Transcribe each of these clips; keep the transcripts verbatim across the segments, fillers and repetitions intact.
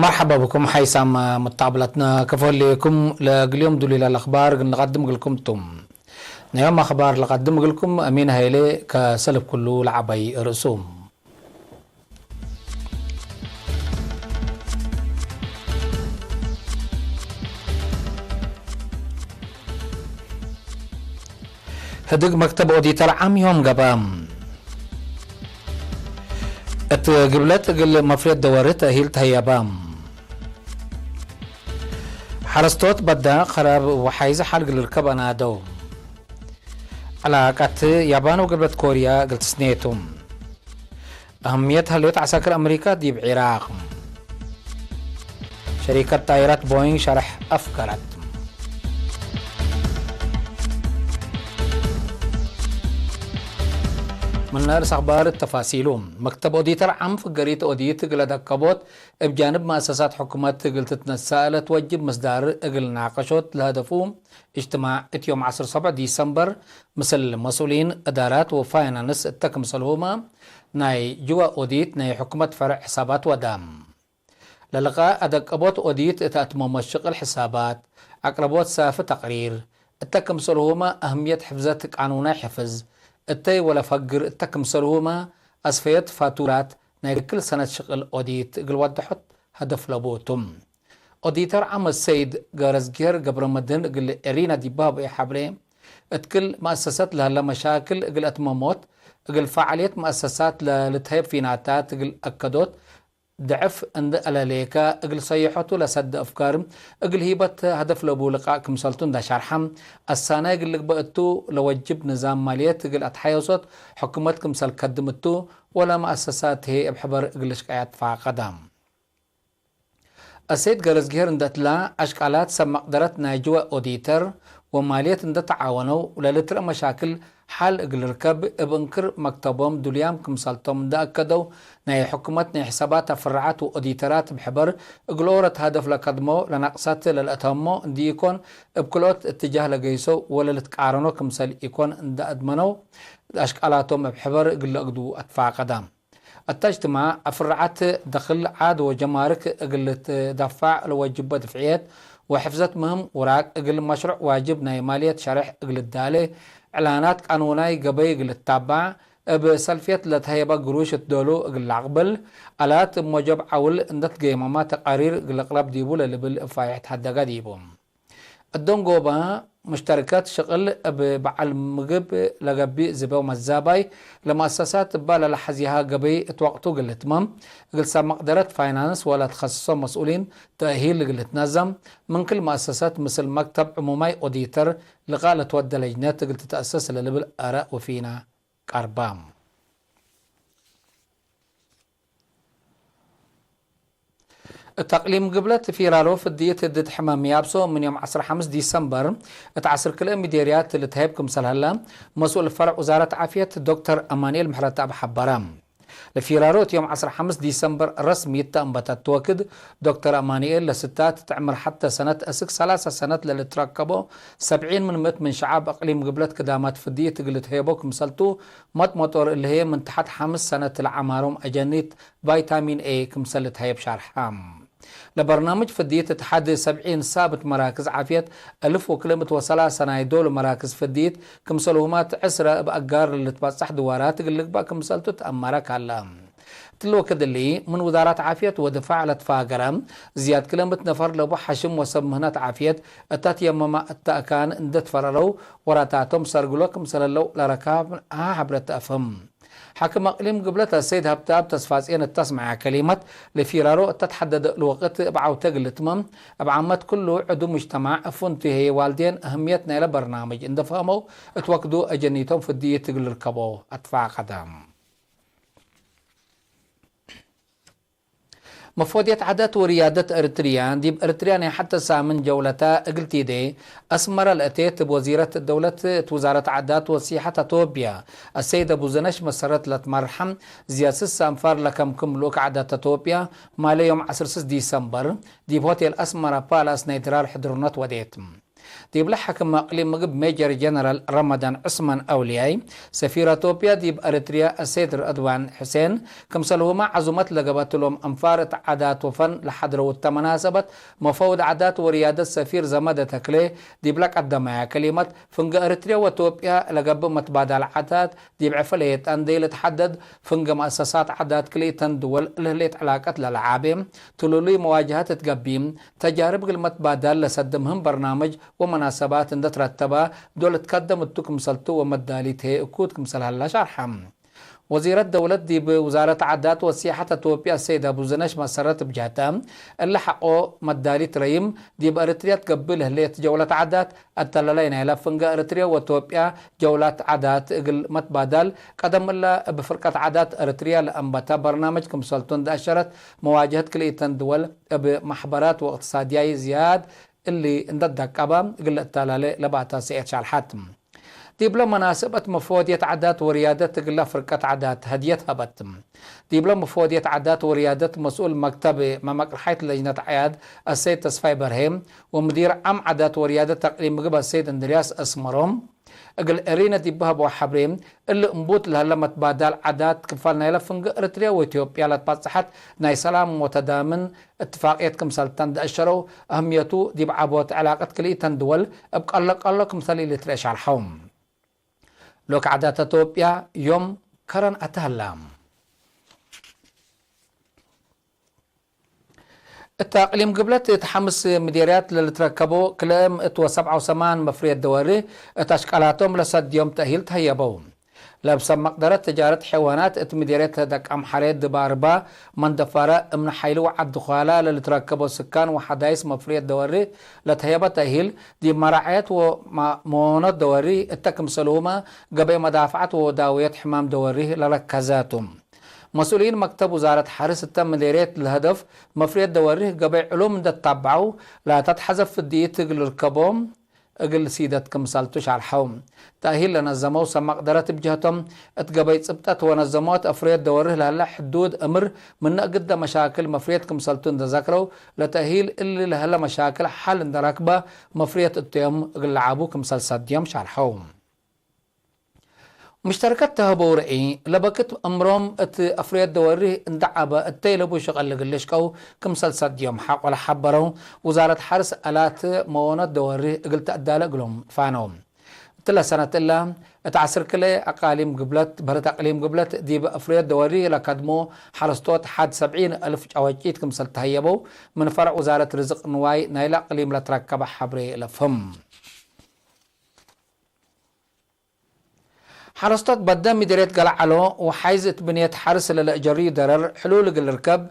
መርሐባ ብኩም ሓይሳም ሙታብለትነ፣ ከፎ ህሌኩም። ለእግል ዮም ዱሊላ ለአኽባር እግል ንቀድም እግልኩም ቱ። ናይ ዮም አኽባር ለቀድም እግልኩም አሚን ሀይሌ፣ ከሰልፍ ኩሉ ለዐባይ ርእሱ። ህድግ መክተብ ኦዲተር ዓም ዮም ገብአ። እት ግብለት እግል መፍሬት ደወርህ ተእሂል ተህየበ። ሐረስቶት በዳ፣ ከራብ ወሓይዝ ሐል እግል ልርከብ አናደው። ዕላቀት ያባን ወግብለት ኮርያ እግል ትስኔቱ። አህምየት ህሌት ዐሳክር አምሪካ ዲብ ዒራቅ። ሸሪከት ጣይራት ቦይንግ ሸርሕ አፍገረት። ምነ ርእስ አኽባር ተፋሲሉ። መክተብ ኦዲተር ዓም ፍገሪት ኦዲት እግለ ደከቦት፣ እብ ጃንብ መአሰሳት ሕኩመት እግል ትትነሳእ ለትወጅብ ምስዳር እግል ናቀሾት ለሀደፉ፣ እጅትማዕ እት ዮም ዐስር ሰብዕ ዲሰምበር ምስል መስኡሊን እዳራት ወፋይናንስ እተ ክምሰልሁመ፣ ናይ ጅወ ኦዲት ናይ ሕኩመት ፈርዕ ሕሳባት ወደ። ለልቃእ አደቀቦት ኦዲት እት አትመሞት ሽቅል ሕሳባት፣ አቅረቦት ሳፊ ተቅሪር፣ እተ ክምሰልሁመ አህምየት ሕፍዘት ቃኑናይ ሕፍዝ እተይ ወለፈግር እተ ክምሰልሁመ አስፈየት ፋቱራት ናይ ክል ሰነት ሽቅል ኦዲት እግል ወደሖት ሀደፍ ለቡ ቱ። ኦዲተር ዓም አሰይድ ገረዝጊሄር ገብረመድህን እግል ኤሪና ዲባብኤ ሐብሬ፣ እት ክል መአሰሰት ለሀለ መሻክል እግል አትመሞት፣ እግል ፈዓልየት መአሰሳት ለልትሀየብ ፊናታት እግል አከዶት፣ ድዕፍ እንዴ አለሌከ እግል ሰይሖቱ ለሰደ አፍካር እግል ሂበት ሀደፍ ለቡ ልቃእ ክምሰልቱ እንዴ ሸርሐ፣ አሳናይ እግል ልግበእ እቱ ለወጅብ ንዛም ማልየት እግል አትሐየሶት ሕኩመት ክምሰል ከድም እቱ፣ ወለ መአሰሳት ህዬ እብ ሕበር እግል ልሽቀያ ትፋቀደ። አሰይድ ገረዝጊሄር እንዴ እትላ፣ አሽቃላት ሰብ መቅደረት ናይ ጅወ ኦዲተር ወማልየት እንዴ ተዓወነው፣ ለልትረእ መሻክል ሐል እግል ልርከብ እብ እንክር መክተቦም ዱልያም ክምሰልቶም እንዴ አከደው፣ ናይ ሕኩመት ናይ ሕሳባት አፍራዓት ወኦዲተራት እብ ሕበር እግል ኦረት ሀደፍ ለከድሞ ለነቅሰት ለልአተህሞ እንዲኢኮን፣ እብ ክልኦት እትጃህ ለገይሰው ወለልትቃረኖ ክምሰል ኢኮን እንዴ አድመነው፣ አሽቃላቶም እብ ሕበር እግል ለአግዱ አትፋቀደ። እተ እጅትማዕ፣ አፍራዓት ደክል ዓድ ወጀማርክ እግል ልትደፋዕ ለወጅቦ ድፍዕየት ወሕፍዘት ምህም ውራቅ እግል መሽሩዕ ዋጅብ ናይ ማልየት ሸሬሕ እግል ልዳሌ፣ ዕላናት ቃኑናይ ገበይ እግል ልታባዕ፣ እብ ሰልፍየት ለተህየበ ግሩሽ እት ዶሉ እግል ለአቅብል፣ አላት እብ ሞጀብ ዐውል እንዴ ትገየመመ ተቃሪር እግል ልቅረብ ዲቡ ለልብል እብ ፋይሕ ተሀደገ ዲቡ። እዶንጎበ ሙሽተርከት ሽቅል እብ በዐል ምግብ ለገብእ ዝበው መዛባይ ለመአሰሳት እባ ለለሐዝየሃ ገበይ እት ወቅቱ እግል ልትመም፣ እግል ሰብ መቅደረት ፋይናንስ ወለትከስሶ መስኡሊን ተእሂል እግል ልትነዘም፣ ምን ክል መአሰሳት ምስል መክተብ ዕሙማይ ኦዲተር ልቃእ ለትወደ ለጅነት እግል ትትአሰስ ለልብል አረእ ወፊና ቀርበ። እት አቅሊም ግብለት ፊራሮ ፍድይት ድድ ሕመም ያብሶ ምን ዮም ዐስር ሐምስ ዲሰምበር እት ዐስር ክልኤ ሚዴርያት ልትሀየብ ክምሰል ሀለ፣ መስኡል ፈርዕ ውዛረት ዓፍየት ዶክተር አማንኤል ምሕረተአብ ሐበረ። ለፊራሮ እት ዮም ዐስር ሐምስ ዲሰምበር ረስሚት ተአንበተት ወክድ፣ ዶክተር አማንኤል ለስታት እት ዕምር ሐተ ሰነት አስክ ሰላሰ ሰነት ለልትረከቦ ሰብዒን ምን ምእት ምን ሸዐብ አቅሊም ግብለት ክዳማት ፍድይት እግል ልትሀየቦ ክምሰልቱ፣ መጥመጦር እሊ ህዬ ምን ተሐት ሐምስ ሰነት ለዐማሮም አጀኒት ቫይታሚን ኤ ክምሰል ልትሀየብ ሻርሐ። ለበርናምጅ ፍድይት እት ሐድ ሰብዒን ሳብት መራክዝ ዓፍየት፣ አልፍ ወክልኤ ምእት ወሰላሰ ናይ ዶል መራክዝ ፍድይት ክምሰልሁመ እት ዕስረ እብ አጋር ለልትበጸሕ ድዋራት እግል ልግበእ ክምሰልቱ ተአመረ ካለ። እትሊ ወክድ እሊ፣ ምን ውዛራት ዓፍየት ወድፋዕ ለትፋገረ፣ ዝያድ ክልኤ ምእት ነፈር ለቡ ሐሽም ወሰብ ምህነት ዓፍየት እተ ትየመመ እተ አካን እንዴ ትፈረረው፣ ወራታቶም ሰርግሎ ክምሰል ህለው ለረካብ ሐብረት ተአፍህም። ሓክም አቅሊም ግብለት አሰይድ ሀብተአብ ተስፋጼን እተ አስመዐ ከሊመት፣ ለፊራሮ እተ ተሐደደ እሊ ወቅት እብ ዐውተ እግል ልትመም፣ እብ ዓመት ክሉ ዕዱ ሙጅተማዕ እፉንቱ ህዬ ዋልዴን አህምየት ናይለ በርናምጅ እንዴ ፈሀመው፣ እት ወክዱ አጀኒቶም ፍድይት እግል ልርከቦ አትፋቀደ። መፎድየት ዓዳት ወርያደት ኤረትርያ፣ ዲብ ኤረትርያ ናይ ሐተ ሳምን ጀውለታ እግል ቲዴ አስመረ ለአቴት፣ እብ ወዚረት ደውለት እት ውዛረት ዓዳት ወሲሐት አቶብያ፣ አሰይድ አቡዘነሽ መሰረት ለትመርሐ ዝያድ ስስ አንፋር ለከምክም ልኡክ ዓዳት አቶብያ፣ ማሌ ዮም ዐስር ስስ ዲሰምበር፣ ዲብ ሆቴል አስመረ ፓላስ ናይ ድራር ሕድርኖት ወዴት። ዲብለ ሐክም አቅሊም ምግብ ሜጀር ጀነራል ረመዳን ዑስማን አውልያይ፣ ሰፊር አቶፕያ ዲብ አርትርያ አሰይድ ረድዋን ሕሴን፣ ክምሰልሁመ ዐዙመት ለገብአትሎም አንፋር እት ዓዳት ወፈን ለሐድረው እተ መናሰበት፣ መፈውድ ዓዳት ወርያደት ሰፊር ዘመደ ተክሌ ዲብለ ቀደመያ ከሊመት፣ ፍንገ አርትርያ ወአቶፕያ ለገብእ መትባዳል ዓዳት፣ ዲብ ዕፍለየት እንዴ ልትሐደድ፣ ፍንገ መአሰሳት ዓዳት ክልኢተን ድወል ለህሌት ዕላቀት ለለዓቤ፣ ትሉሉይ መዋጀሀት እት ገብእ፣ ተጃርብ እግል መትባዳል ለሰድ ምህም በርናምጅ ወመናሰባት እንደ ትረተበ፣ ዶል እትከደም እቱ ክምሰልቱ ወመዳሊት ህዬ እኩት ክምሰል ሀላ ሻርሐ። ወዚረት ደውለት ዲብ ውዛረት ዓዳት ወሲያሐት አቶፕያ ሰይድ አቡዝነሽ መሰረት ብጃተ፣ እለ ሐቆ መዳሊት ረይም ዲብ አርትርያ ትገብእ ለህሌት ጀውለት ዓዳት፣ አተለላይ ናይለ ፍንገ እርትርየ ወኢትዮጵያ ጀውላት ዓዳት እግል መትባዳል፣ ቀደም እለ እብ ፍርቀት ዓዳት እርትርየ ለአንበተ በርናምጅ ክምሰልቱ እንደ አሸረት፣ መዋጀህት ክልኢተን ድወል እብ መሕበራት ወእቅትሳድያይ ዝያድ እሊ እንደ ደቀበ እግል ለአተላሌ ለባተ ሰኤት ሻልሐት። ዲብለ መናስበት መፈወድየት ዓዳት ወርያደት እግለ ፍርቀት ዓዳት ህድየት ሀበት። ዲብለ መፈወድየት ዓዳት ወርያደት መስኡል መክተብ መመቅርሓይት ለጅነት ዓያድ አሰይድ ተስፋይ በርሄ ወምዲር ዓም ዓዳት ወርያደት አቅሊም ምግብ አሰይድ እንድርያስ አስመሮም እግል ኤሪነ ዲብ ሀበው ሐብሬ፣ እሊ እምቡት ለህለ መትባዳል ዓዳት ክፋል ናይለ ፍንገ እርትርየ ወኢትዮጵያ ለትባጽሐት ናይ ሰላም ወተዳምን እትፋቅየት ክምሰልተን ደአሸረው፣ አህምየቱ ዲብ ዐቦት ዕላቀት ክልኢተን ድወል እብ ቀሎ ቀሎ ክምሰል ኢልትርኤ ሻርሐው። ሎክ ዓዳት አቶፕያ ዮም ከረን አተሀላ። እት አቅሊም ግብለት እት ሐምስ ምዴርያት ለልትረከቦ ክልኤ ምእት ወሰብዓ ወሰማን መፍርየት ደወሪ እት አሽቃላቶም ለሰድዮም ተእሂል ተህየበው። ለብሰብ መቅደረት ትጃረት ሐይዋናት እት ምዴርየት ደቃምሐሬ ድባርባ መንደፋረ እምነ ሐይሊ ወዐዲ ኳላ ለልትረከቦ ስካን ወሐዳይስ መፍርየት ደወሪ ለተህየበ ተእሂል፣ ዲብ መራዐየት ወመ-፣ መወኖት ደወሪ እተ ክምሰልሁመ ገበይ መዳፍዐት ወዳውየት ሕማም ደወሪ ለረከዘ ቱ። መስኡሊን መክተብ ውዛረት ሐርስ እተ ምዴርየት ለሀደፍ መፍርየት ደወሪ ገበይ ዕሉም እንደ ተታበዐው፣ ለተትሐዘ ፍድይት እግል ልርከቦ እግል ሲደት ክምሰልቱ ሻርሐው። ተእሂል ለነዘመው ሰብ መቅደረት እብ ጀህቶም፣ እት ገበይ ጽብጠት ወነዘሞት አፍርየት ደወርህ ለህለ ሕዱድ እምር ምነ እግደ መሻክል መፍርየት ክምሰልቱ እንደ ዘክረው፣ ለተእሂል እሊ ለህለ መሻክል ሐል እንደ ረክበ መፍርየት እቶም እግል ለዓቡ ክምሰል ሰድዮም ሻርሐው። ሙሽተረከት ተህበው ርዒ፣ ለበክት እምሮም እት አፍርየት ደወርህ እንደ ዐበ እተይ ለቡ ሸቀል እግል ልሽቀው ክምሰል ሰድዮም ሐቆ ለሐበረው፣ ውዛረት ሐርስ አላት መወነት ደወርህ እግል ተአዳለ እግሎም ፋነው። እትለ ሰነት እለ፣ እት ዐስር ክልኤ አቃሊም ግብለት፣ በህለት አቅሊም ግብለት ዲብ አፍርየት ደወርህ ለከድሞ ሐረስቶት ሐድ ሰብዒን አልፍ ጨወጪት ክምሰል ተህየበው፣ ምን ፈርዕ ውዛረት ርዝቅ ንዋይ ናይለ አቅሊም ለትረከበ ሐብሬ ለፍህም። ሐረስቶት በደ ምዴርየት ገለዐሎ ወሓይዝ እት ብንየት ሐርስ ለለአጀርዩ ደረር ሕሉል እግል ልርከብ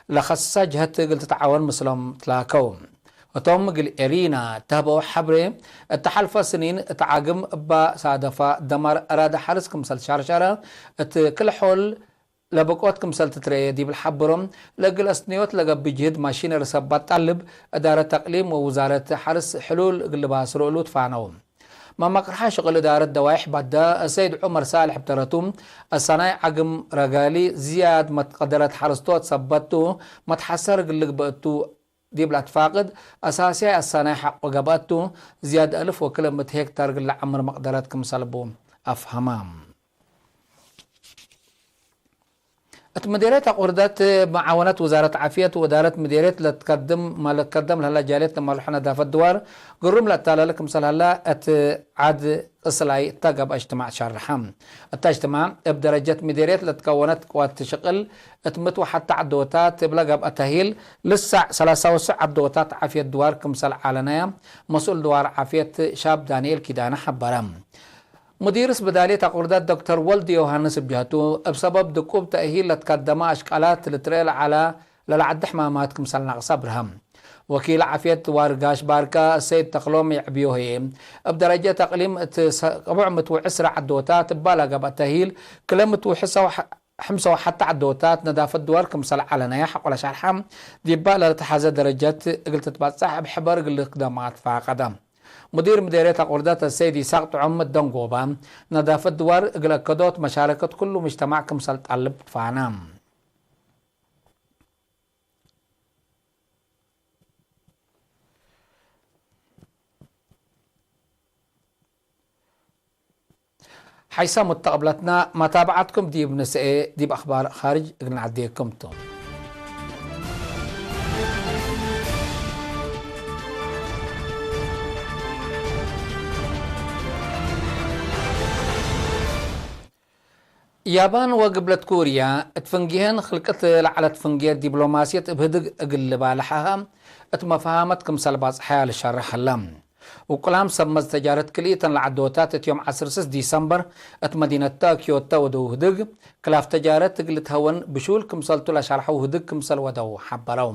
ለከሰ ጀህት እግል ትትዓወን ምስሎም ትላከው። እቶም እግል ኤሪና ተህበው ሐብሬ፣ እተ ሐልፈ ስኒን እት ዓግም እባ ሳደፋ ደማር አራደ ሐርስ ክምሰል ሻርሻረ፣ እት ክል ሖል ለብቆት ክምሰል ትትረኤ ዲብ ለሐብሮም፣ ለእግል አስንዮት ለገብእ ጅህድ ማሺነሪ ሰበት ጣልብ፣ እዳረት አቅሊም ወውዛረት ሐርስ ሕሉል እግል ልባስሮ እሉ ትፋነው። መመቅርሐ ሽቅል እዳረት ደዋይሕ ባዳ፣ አሰይድ ዑመር ሳልሕ ብተረቱ፣ አሰናይ ዓግም ረጋሊ ዝያድ መትቀደረት ሐረስቶት ሰበት ቱ፣ መትሐሰር እግል ልግበእ ቱ ዲብ ለአትፋቅድ፣ አሳስያይ አሰናይ ሐቆ ገብአት ቱ፣ ዝያድ አልፍ ወክልኤ ምእት ሄክታር እግል ለዐምር መቅደረት ክምሰል ቡ አፍሀማ። እት ምዴርየት አቁርደት መዓወነት ውዛረት ዓፍየት ወእዳረት ምዴርየት ለትከድም፣ ለትከደም ለህለ ጃልየት ለመርሖ ነዳፈት ድዋር ግሩም ለአታላለ ክምሰል ሀላ እት ዓድ ቅስላይ እተ ገብአ እጅትማዕ ሻርሐ። እተ እጅትማዕ እብ ደረጀት ምዴርየት ለትከወነት ቅዋት ሽቅል እት ምእት ወሐተ ዐዶታት እብለ ገብአ ተህይል ልሳዕ ሰላሳ ወሰዕ ዐዶታት ዓፍየት ድዋር ክምሰል አዐለነያ መስኡል ድዋር ዓፍየት ሻብ ዳንኤል ኪዳነ ሐበረ። ሙዲር እስብዳልየት አቁርደት ዶክተር ወልድ ዮሃንስ እብ ጀህቱ፣ እብ ሰበብ ድቁብ ተእሂል ለትከደመ አሽቃላት ልትርኤ ለዐለ ለለዐደ ሕማማት ክምሰል ነቅሰ አብርሀ። ወኪል ዓፍየት ድዋር ጋሽ ባርካ ሰይድ ተክሎም የዕብዮ ህዬ፣ እብ ደረጀት አቅሊም እት ሰ-፣ ቅቡዕ ምእት ወዕስረ ዐዶታት እባ ለገብአ ተእሂል፣ ክለ ምእት ወሐምሳ ወሐ-፣ ሐምሳ ወሐተ ዐዶታት ነዳፈት ድዋር ክምሰል ዐለነያ ሐቆ ለሻርሐ፣ ዲባ ለልትሐዘ ደረጀት እግል ትትበጸሕ እብ ሕበር እግል ልክደማ ትፋቀደ። ሙዲር ምዴርየት አቁርደት አሰይድ ይሳቅ ጥዑም ደንጎባ፣ ነዳፈት ድዋር እግል አከዶት መሻረከት ኩሉ ሙጅተማዕ ክምሰል ጣልብ ትፋነ። ሓይሳም ወተቀብለትና መታብዓትኩም ዲብ ንስኤ ዲብ አኽባር ካርጅ እግል ነዐዴኩም ቱ። ያባን ወግብለት ኩርያ እት ፍንጌሀን ክልቅት ለዐለት ፍንጌር ዲብሎማስየት እብ ህድግ እግል ልባልሐሃ እት መፋሃመት ክምሰል ባጽሐያ ልሸርሕ ሀላ። ውቁላም ሰብ መዝ ተጃረት ክልኢተን ለዐዶታት እት ዮም ዐስር ስስ ዲሰምበር እት መዲነት ኪዮቶ ወደው ህድግ ክላፍ ተጃረት እግል ልትሀወን ብሹል ክምሰልቱ ለሸርሐው ህድግ ክምሰል ወደው ሐበረው።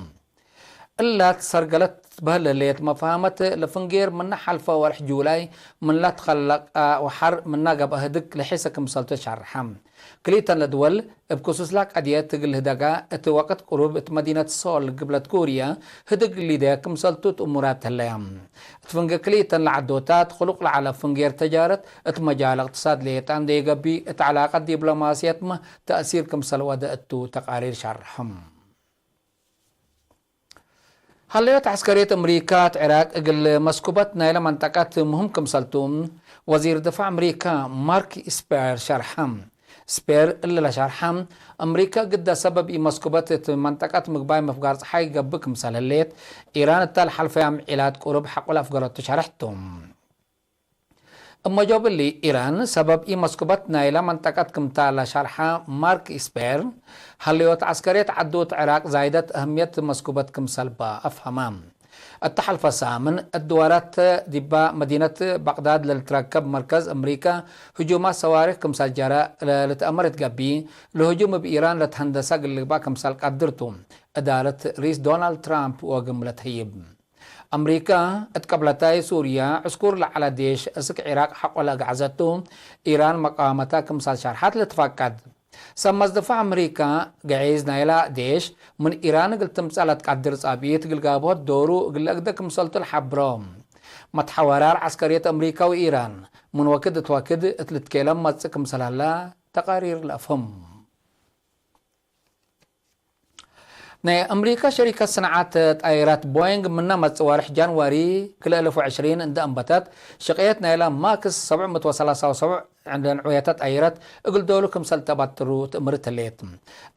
እላት ሰርገለት ትበህል ህሌት መፋሃመት ለፍንጌር ምነ ሐልፈ ወርሕ ጁላይ ምንላ ትከለቀ ወሐር ምና ገብአ ህድግ ለሒሰ ክምሰልቱ ሸርሐ። ክልኢተን ለድወል እብ ክሱስላ ቀድየት እግል ህደጋ እት ወቅት ቅሩብ እት መዲነት ሶል ግብለት ኩርየ ህድግ ሊደየ ክምሰልቱ እት እሙራት ህለያ። እት ፍንጌ ክልኢተን ለዐዶታት ክሉቅ ለዐለ ፍንጌር ተጃረት እት መጃል እቅትሳድ ሌጠ እንዴ ገብእ እት ዐላቀት ዲብሎማስየትመ ተእሲር ክምሰል ወደ እቱ ተቃሪር ሸርሐም። ሀለዮት ዐስከርየት አምሪካ እት ዒራቅ እግል መስኩበት ናይለ መንጠቀት ምህም ክምሰልቱ ወዚር ድፋዕ አምሪካ ማርክ ኢስፔር ሸርሐ። ኢስፔር እሊ ለሸርሐ፣ አምሪካ ግዳ ሰበብ ኢመስኩበት እት መንጠቀት ምግባይ መፍጋር ጸሓይ ገብእ ክምሰል ህሌት፣ ኢራን እተ ለሐልፈያ ምዒላት ቅሩብ ሐቆ ለአፍገረቱ ሸርሕቱ። እመ ጆብሊ፣ ኢራን ሰበብ ኢመስኩበት ናይለ መንጠቀት ክምታ ለሸርሐ ማርክ ኢስፔር፣ ሀልዮት ዐስከርየት ዐዱ እት ዒራቅ ዛይደት አህምየት መስኩበት ክምሰልባ አፍሀመ። እተ ሐልፈ ሳምን እት ድዋራት ዲባ መዲነት በቅዳድ ለልትረከብ መርከዝ አምሪካ ህጁማት ሰዋሪክ ክምሰል ጀረ ለልትአመር እት ገብእ፣ ለህጁም እብ ኢራን ለትሀንደሰ እግል ልግባእ ክምሰል ቀድር ቱ፣ እዳረት ርኢስ ዶናልድ ትራምፕ ወግም ለትህይብ። አምሪካ እት ቅብለታይ ሱርያ ዕስኩር ለዐለ ዴሽ እስክ ዒራቅ ሐቆ ለአግዐዘቱ፣ ኢራን መቃወመታ ክምሰል ሸርሐት ልትፈቀድ። ሰብ መዝድፋ አምሪካ፣ ገዒዝ ናይላ ዴሽ ምን ኢራን እግል ትምጸእ ለትቀድር ጻብኢት እግል ጋብሆት ዶሩ እግል ለእግደ ክምሰልቱ ለሐብሮ። መትሐወራር ዐስከርየት አምሪካ ወኢራን ምን ወክድ እት ወክድ እት ልትኬለም መጽእ ክምሰል ሀላ ተቃሪር ለአፍህም። ናይ አምሪካ ሸሪከት ሰንዓት ጣይራት ቦይንግ ምነ መጽእ ወርሕ ጃንዋሪ ክልኤ አልፍ ወዕሽሪን እንደ አንበተት፣ ሸቅየት ናይላ ማክስ ሰብዕ ምእት ወሰላሳ ወሰብዕ ዕንደ ንዕውየተ ጣይረት እግል ዶሉ ክምሰል ተባትሩ ትእምርት ህሌት።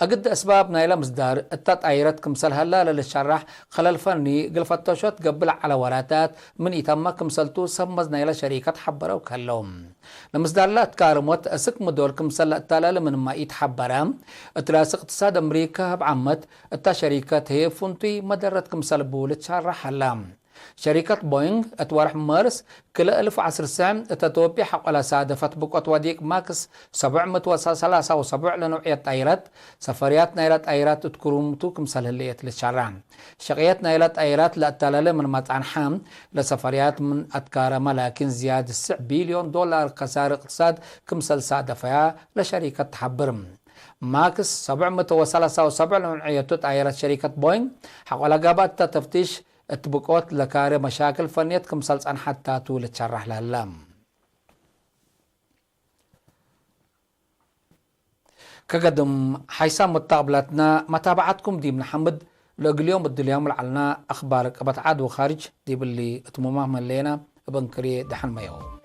አግድ አስባብ ናይለ ምስዳር እተ ጣይረት ክምሰል ሀላ ለልትሸራሕ ከለል ፈኒ እግል ፈተሾት ገብእ ለዐለ ወራታት ምን ኢተመ ክምሰልቱ ሰብ መዝ ናይለ ሸሪከት ሐበረው ከህለው። ለምስዳርለ አትካርሞት አስክ ምዶል ክምሰል ለአታላለ ምንመ ኢተሐበረ፣ እት ራስ እቅትሳድ አምሪካ እብ ዓመት እታ ሸሪከት ህዬ ፍንቱይ መደረት ክምሰል ቡ ልትሸረሕ ሀላ። ሸሪከት ቦይንግ እት ወርሕ መርስ ክልኤ አልፍ ወዐስር ሰዕ እት አቶብየ ሐቆ ለሳደፈት ብቆት ወዲቅ ማክስ ሰብዕ ምእት ወሰላሳ ወሰብዕ ለነውዕየት ጣይረት፣ ሰፈርያት ናይለ ጣይራት እት ክሩምቱ ክምሰል ህሌት ልትሸረሕ። ሸቅየት ናይለ ጣይራት ለአታላለ ምንመ ጸንሐ፣ ለሰፈርያት ምን አትካረመ ላኪን ዝያድ ስዕ ቢልዮን ዶላር ከሳር እቅትሳድ ክምሰል ሳደፈያ ለሸሪከት ተሐብር። ማክስ ሰብዕ ምእት ወሰላሳ ወሰብዕ ለመንዕየቱ ጣይረት ሸሪከት ቦይንግ ሐቆ ለጋብአት እተ ተፍቲሽ እት ብቆት ለካሬ መሻክል ፈንየት ክምሰል ጸንሐት ቱ ልትሸረሕ ለህለ። ከገድም ሓይሳም መታቅብላትና መታብዓትኩም ዲብ ነሐምድ። ለእግል ዮም እድልዮም ለዐልና አኽባር ቀበት ዓድ ወኻርጅ ዲብ እሊ እትሙማም ህሌና። እብ እንክርየ ደሐን መየው።